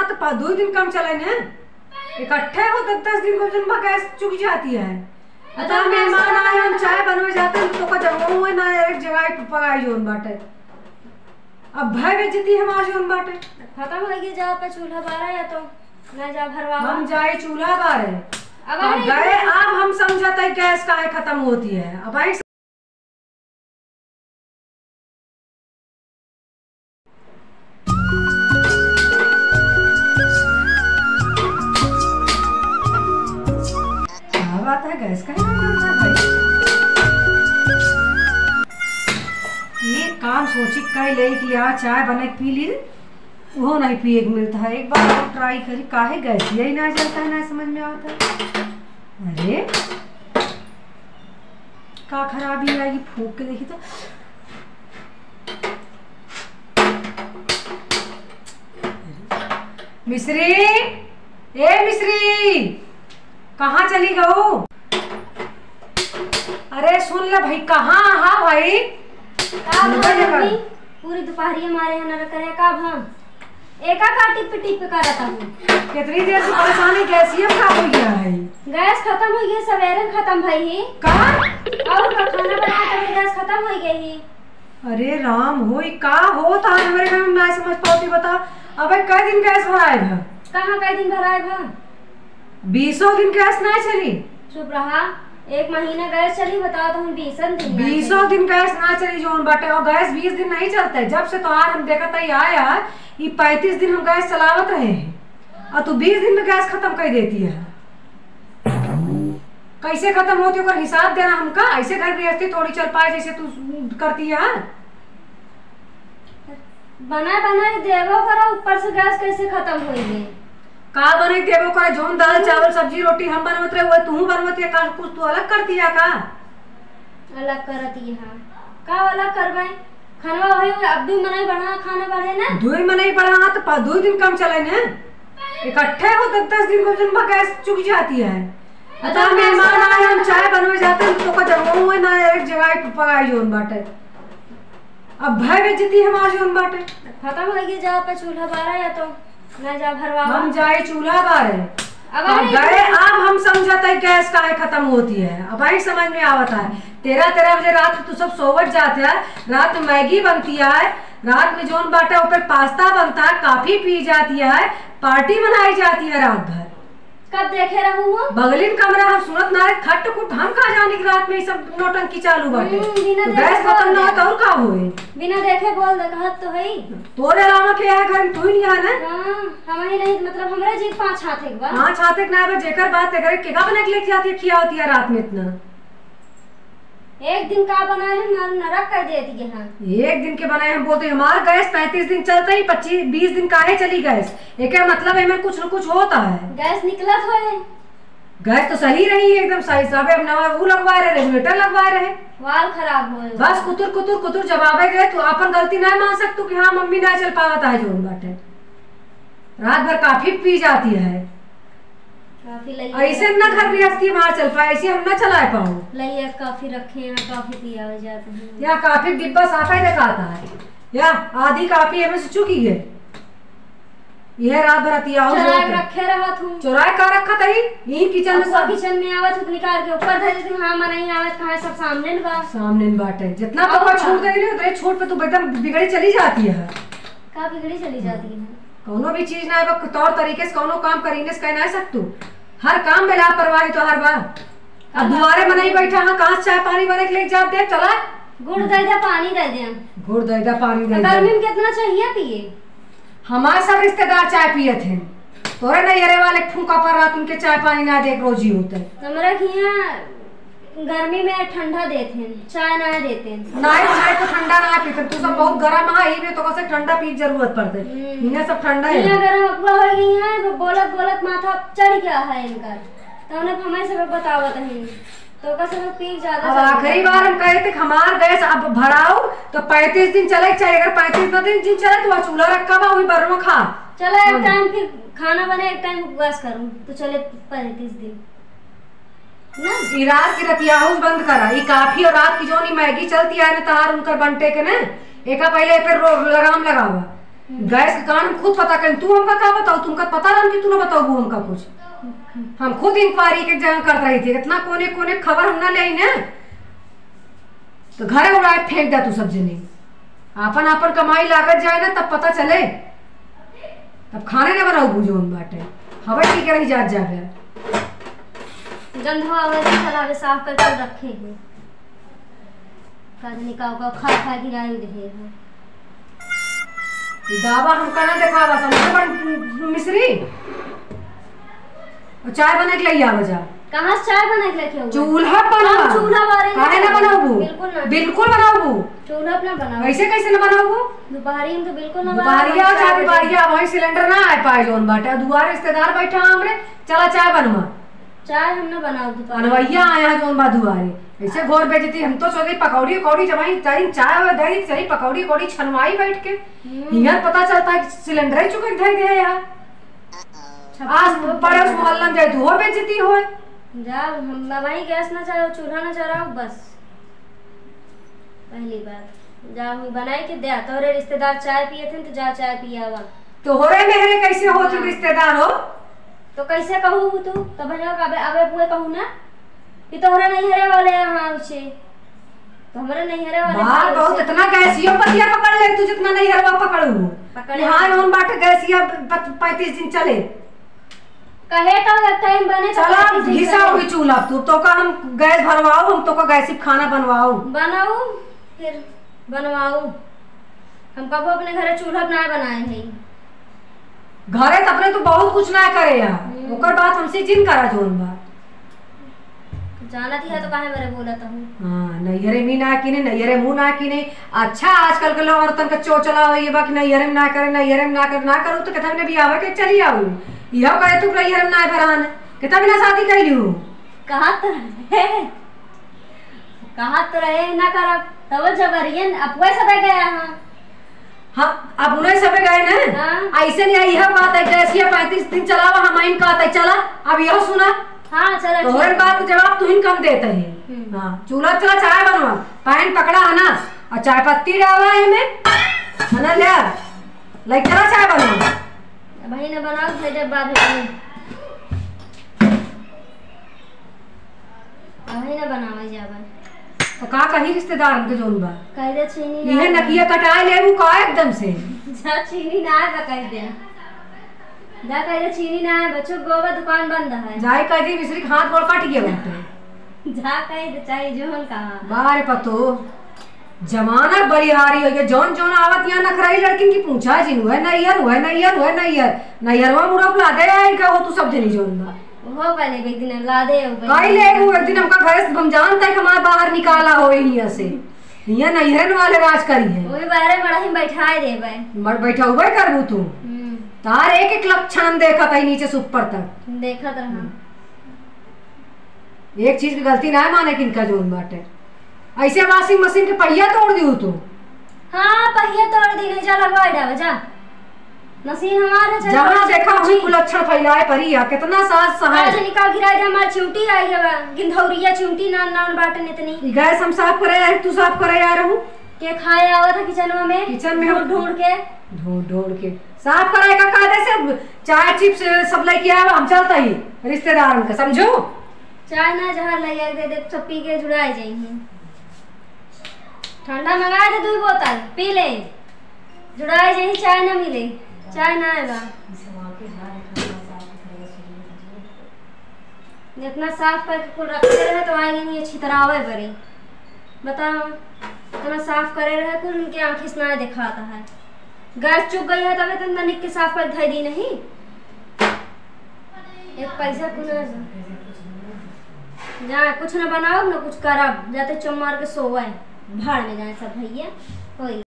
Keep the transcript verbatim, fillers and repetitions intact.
तो पा-, दो दिन कम चले ने, इकट्ठे हो दस दस दिन को जन बा गैस चुक जाती है। अच्छा, बता, मेहमान आए, हम चाय बनवे जाते हैं, तो का जगह हुए ना, एक जगह ही पकाई जोन बाटे। अब भय बेइज्जती हमार जोन बाटे। खत्म हो गई, जा पे चूल्हा बारा या तो ना जा भरवा। हम जाए चूल्हा बारे। अब अब अरे गए, अब हम समझते हैं गैस काहे खत्म होती है। अब आई क्या बात है, गैस का ही नहीं बनता भाई। ये काम सोची कई ले कि यार चाय बने के पी ली, वो नहीं पिए के मिलता है। एक बार और ट्राई करी, काहे गैस यही ना चलता है, ना समझ में आता है। अरे का खराबी आएगी, फूंक के देखी तो। मिश्री, ए मिश्री, कहाँ चली गऊ? अरे सुन ले भाई, कहाँ हा भाई? का भा मम्मी? पूरी दुपहरिया मारे है नरक करे का भा? एका का टिप टिप करत हूँ। कितनी देर से परेशानी, गैसिया खराब हो गया है। गैस खत्म हो गई, सवेरे खत्म भई ही। का? और का खाना बनाए तब गैस खत्म हो गई ही। अरे राम हो, ई का होत है हमरे घर में, ना समझ पावती, बता। अबे कै दिन गैस भराए भा? कहाँ कै दिन भराए भा? बीसों दिन गैस ना चली। चुप रहा, एक महीना गैस चली, बताओ तो हम बीसन दिन ना बीसों चली। दिन गैस ना चली जोन बाटे, और गैस बीस दिन नहीं चलता है। जब से तोहार हम देखत है आया, ई पैंतीस दिन हम गैस चलावत रहे हैं, और तू बीस दिन में गैस खत्म कर देती है। कैसे खत्म होती, ओकर हिसाब देना हमका। ऐसे घर गृहस्थी थोड़ी चल पाए जैसे तू करती है। बना बना के देबो करा, ऊपर से गैस कैसे खत्म होई है? का बने देबो करा, जौन दाल चावल सब्जी रोटी हम बनवत रहे, वो तू बनवत है का? कुछ तू अलग करती है का? अलग करती है, का अलग करबे? खानवा वही हुए, अब दुई मनई बढ़ा, खाना बढ़े ना। दुई मनई बढ़ा तो पा-, दुई दिन कम चले ने। इकट्ठे हो दस दस दिन को जन बा गैस चुक जाती है। बता, मेहमान आए, हम चाय बनवे जाते हैं, तो का जगह हुए ना, एक जगह ही पकाई जोन बाटे। अब भय बेइज्जती हमार जोन बाटे। खत्म हो गई, जा पे चूल्हा बारा या तो ना जा भरवा। हम जाए चूल्हा बारे। अब अब अरे गए, अब हम समझत है गैस काहे खत्म होती है, अब आई समझ में आवत है। तेरह तेरह बजे रात में तू सब सोवत जात है, रात में मैगी बनती है, रात में जोन बाटा ऊपर पास्ता बनता है, कॉफी पी जाती है, पार्टी मनाई जाती है रात भर। कब देखे रहू हो? बगलिन कमरा हम सुनत ना रहे, खट खुट, हम का जानी कि रात में ई सब नौटंकी चालू बाटे। हम्म, बिना तो देखे गैस खत्म बोल ना दे। होत और का होए? बिना देखे बोल दे, कहत तो है। तोरे अलावा के यहाँ घर में तू ही नहीं है ना? हाँ, हम ही नहीं, मतलब हमरे जी पाँच हाथ एक बार। पाँच हाथ एक ना बा, जेकर बात एकरे केका बना के लेके जाती है, खिया होती है रात में इतना। एक दिन का बनाए है, नर-, नरक कर देती है। हाँ। एक दिन के बनाए हम बोलते, हमार गैस पैंतीस दिन चलता ही, पच्चीस, बीस दिन काहे चली गैस? एके मतलब एमे कुछ न कुछ होता है। गैस निकलत होए। गैस तो सही रही है, एकदम सही साहब, अब नवा वो लगवा रहे, रेगुलेटर लगवा रहे। वाल खराब होए। बस कुतुर, कुतुर, कुतुर जवाबे दे, तू अपन गलती ना मान सकतू कि हाँ मम्मी ना चल पावत है जोन बाटे। रात भर कॉफी पी जाती है। कॉफी लइया ऐसे ना रखे घर हैं। गृहस्थी हमार चल पाए, ऐसे हम ना चला पाओ। लइया कॉफी रखे हैं, कॉफी पियावे जाते हैं। यहाँ कॉफी डिब्बा साफा ही दिखाता है। या आधी कॉफी एमे से चुकी है। यह रात भर अतियाहू चोरा के होत है। रखे रहत हूँ। चोरा का रखत है? यही किचन में अपुआ सब। किचन में आवत हूँ तो निकाल के ऊपर धर देती हूँ। हाँ, मनई आवत कहाँ, सब सामने न बा। सामने न बाटे। जितना और तो का? छूट दे रही हो, उतने छूट पे तू एकदम बिगड़ी चली जाती है। का बिगड़ी चली जाती है? कौनो भी चीज ना है, तौर तरीके से कौनो काम करीने से कह ना सकतू। हर काम में लापरवाही तो हर बा। अब अब दुआरे मनई बैठा है, कहाँ से चाय पानी बने के लेके जाब दे, चला। गुड़ दे दे, पानी दे दे। गुड़ दे दे, पानी दे दे। गर्मी में कितना चाहिए पिए? हमार सब रिश्तेदार चाय पियत हैं। तोरे नैहरे वाले फूका पर रात उनके चाय पानी ना दे के रोजी होते। हमरा हियाँ गर्मी में ठंडा देत हैं, चाय ना देत हैं। नाई, चाय तो ठंडा ना पीते, तू सब बहुत गरम है, ई में तो कसे ठंडा पी के जरूरत पड़ते। हम्म। हियाँ सब ठंडा है। हियाँ गरम अपुआ हो गई है, वो बोलत बोलत माथा चढ़ गया है इनका। तो उन्हें हमें सब बतावत हैं, तो का सब पी के ज्यादा अब चढ़ आखिरी गया। बार हम कहे थे कि हमार गैस अब भराओ, तो पैंतीस दिन चले के चाहिए। अगर पैंतीस दिन चले तो वह चूल्हा रखा बा, वही बर्रो खा। चलो एक हाँ। टाइम फिर खाना बने, एक टाइम उपवास करूँ, तो चले पैंतीस दिन। ना? ई रात की रतियाहूस बंद करा। ई काफी और रात की जोन ई मैगी चलती है ना तहार उनकर बंटे के ना, एका पहले ए पे रो-, लगाम लगावा। गैस के कारण हम खुद पता करें, तू हमका का बताऊ, तुमका पता रहन कि तू ना बताऊ हमका कुछ। हम खुद इंक्वायरी एक एक जगह करत रही थी, इतना कोने कोने खबर हम ना ले ना, तो घरे उड़ाए फेंक दे तू सब जने। आपन आपन कमाई लागत जाए ना, तब पता चले, तब खाने ना बनाऊ जौन बाटे, हवा पी के रही जात जाबे। गंधवा आवे तो चला, अबे साफ करके रखे हैं। का जाने का ओका खा खा गिराई रहे हैं। ई दावा हमका ना देखावा, समझे बड़ मिश्री। और चाय बना के ले आवा जा। कहाँ से चाय बना के लेके आऊँ? चूल्हा पर हम ना। चूल्हा बारे में काहे ना बनाऊबू? बिल्कुल ना। बिल्कुल बनाऊबू। चूल्हा अपना बनाओ। ऐसे कैसे ना बनाऊबू? दोपहरी में तो बिल्कुल ना बनाओ। दोपहरिया चाहे दोपहरिया, वही सिलेंडर ना आ पाए जौन बाटे। दुआरे रिश्तेदार बैठा हमरे, चला चाय बनवा। चाय हम ना बनाओ दोपहर में। अनवैया आया जौन बा दुआरे। ऐसे घोर बेइज्जती, हम तो सोचे पकौड़ी उकौड़ी जमाई, चाही चाय और दही, चाही पकौड़ी उकौड़ी छनवाई बैठ के। हम्म। हियार पता चलता है कि सिलेंडर ही चुके धर दे यार। छप्पन आज लोग पड़ोस बैठे मोहल्ला में हैं। जाए तो और बेइज्जती होए। जा, हम वही गैस ना चलाओ, चूल्हा ना चलाओ, बस। पहली बात, जा हम बनाई के दे, तोहरे रिश्तेदार चाय पिए थे तो जा चाय पियावा। तोहरे मेहरे कैसे होत हाँ। रिश्तेदार हो? तो कैसे कहू तू? तो भैया का अबे, अबे बुए कहू ना कि तोहरे नैहरे वाले यहाँ उसे, तो हमरे नैहरे वाले बाहर बोले बहुत से। इतना गैसियो पतिया पकड़ ले तू, जितना नैहरवा पकड़ू। पकड़े। यहाँ जौन बाटे गैसिया प-, पैंतीस दिन चले। कहे तो एक टाइम बने तो चला, पैंतीस दिन घिसा चले। होगी चूल्हा, तू तो का हम गैस भरवाओ, हम तो का गैस ही खाना बनवाओ। बनाऊ, फिर बनवाऊ। हम कबो अपने घरे चूल्हा ना बनाए हैं। घरे त अपने तू बहुत कुछ ना करे यार। हम्म। ओकर बात हमसे जिन करा जौन बा। जानत ही है तो काहे मेरे बोलत हूँ। हाँ, नैहरे मी ना किने, नैहरे मुँह ना किने। अच्छा, आजकल के लोग औरतन का चोचला हो ये बा कि नैहरे में ना करे, नैहरे में ना करे, ना करू तो कितना ने भी आवे के चली आऊ। इहो कहे तू नैहरे में ना भरान, कितना बिना शादी कैली हूँ। कहा तो रहे, कहा तो रहे ना करब, तब जबरियन अब वैसे बह गया हाँ। हाँ, अब उन्हें सबे गए ना। हाँ। ऐसे नहीं, यह बात है, गैसिया पैंतीस दिन चलावा, हम आइन कहते चला, अब यह सुना। हाँ, चला, तोहरे ठीक है। बात के जवाब तू ही कम देते हैं। हम्म। हाँ, चूल्हा चला, चाय बनवा, पाइन पकड़ा है ना, और चाय पत्ती डावा है में, है ना, ले, लाइक चला चाय बनवा। अब ही ना बनाओ, फिर जब बाद में। अबही ना बनावे जावन। तो का कही रिश्तेदारन के जौन बा? कह दे चीनी ना इहे बा। नकिया कटाए लेबू का एकदम से? जा चीनी ना बा कह दे। जा कह दे चीनी ना बा, चुप गोबर दुकान बंद है। जाए कह दे मिश्री के हाथ गोड़ कट गया बाटे। जा कह दे चाहे जौन कहा। बारे पतो। जमाना बलिहारी हो गया, जौन जौन आवत यहाँ नखराई लड़किन की पूछा जिन, हुए नैहर, हुए नैहर, हुए नैहर। नैहरवा मुड़ा बुला दे, आई का हो तू सब जनी जौन बा। हो पहले एक दिन ला दे, हो पहले। काई ले वो एक दिन हमका घर से हम जानता है कि हमारा बाहर निकाला हो यहाँ से। यहाँ नैहरन वाले राज करी है। वही बाहरे मड़ही में बैठाए दे भाई। मर बैठा हुआ करबू तू। हम्म। तार एक एक लक्षण हम देखत है नीचे से ऊपर तक। देखत रहा। हम्म। एक चीज की गलती ना माने किनका जौन बाटे। ऐसे washing machine के पहिया तोड़ दिहू तू। हाँ, पहिया तोड़ दी, नहीं जा लगवा डावे, जा। मशीन हमार है, चल जहाँ बच्चे देखा वहीं कुलच्छन फैलाए परी है, कितना सास सहाय। आज निकाल गिरा दे, हमार चिमटी आई है, गिंधौरिया चिमटी नान नान बाटन इतनी। ई गैस हम साफ करे आए, तू साफ करे आ रहू। के खाए आवा था किचनवा में, किचन में ढूंढ हम ढूंढ के। ढूंढ ढूंढ के। साफ करे का कायदे से चाय चिप्स सब लेके आवा, हम चलता ही रिश्तेदारन का, समझू? चाय ना जहर ले आए दे, दे, सब पी के जुड़ाए जाइहीं। ठंडा मंगाए दे दुई बोतल, पी ले। जुड़ाए जाइहीं, चाय ना मिले, चाय ना आए बा। जितना साफ करके कुल रखते रहे तो आएंगे नहीं छितरावे बरे। बताओ, इतना साफ करे रहे कुल, उनके आँखें से ना दिखाता है। गैस चुक गई है तबे तो निक के साफ कर धई दी नहीं। एक पैसा कुल ना जा, कुछ ना बनाओ ना कुछ करब, जाते चुप मार के सोवे, भाड़ में जाए सब भैया। होई।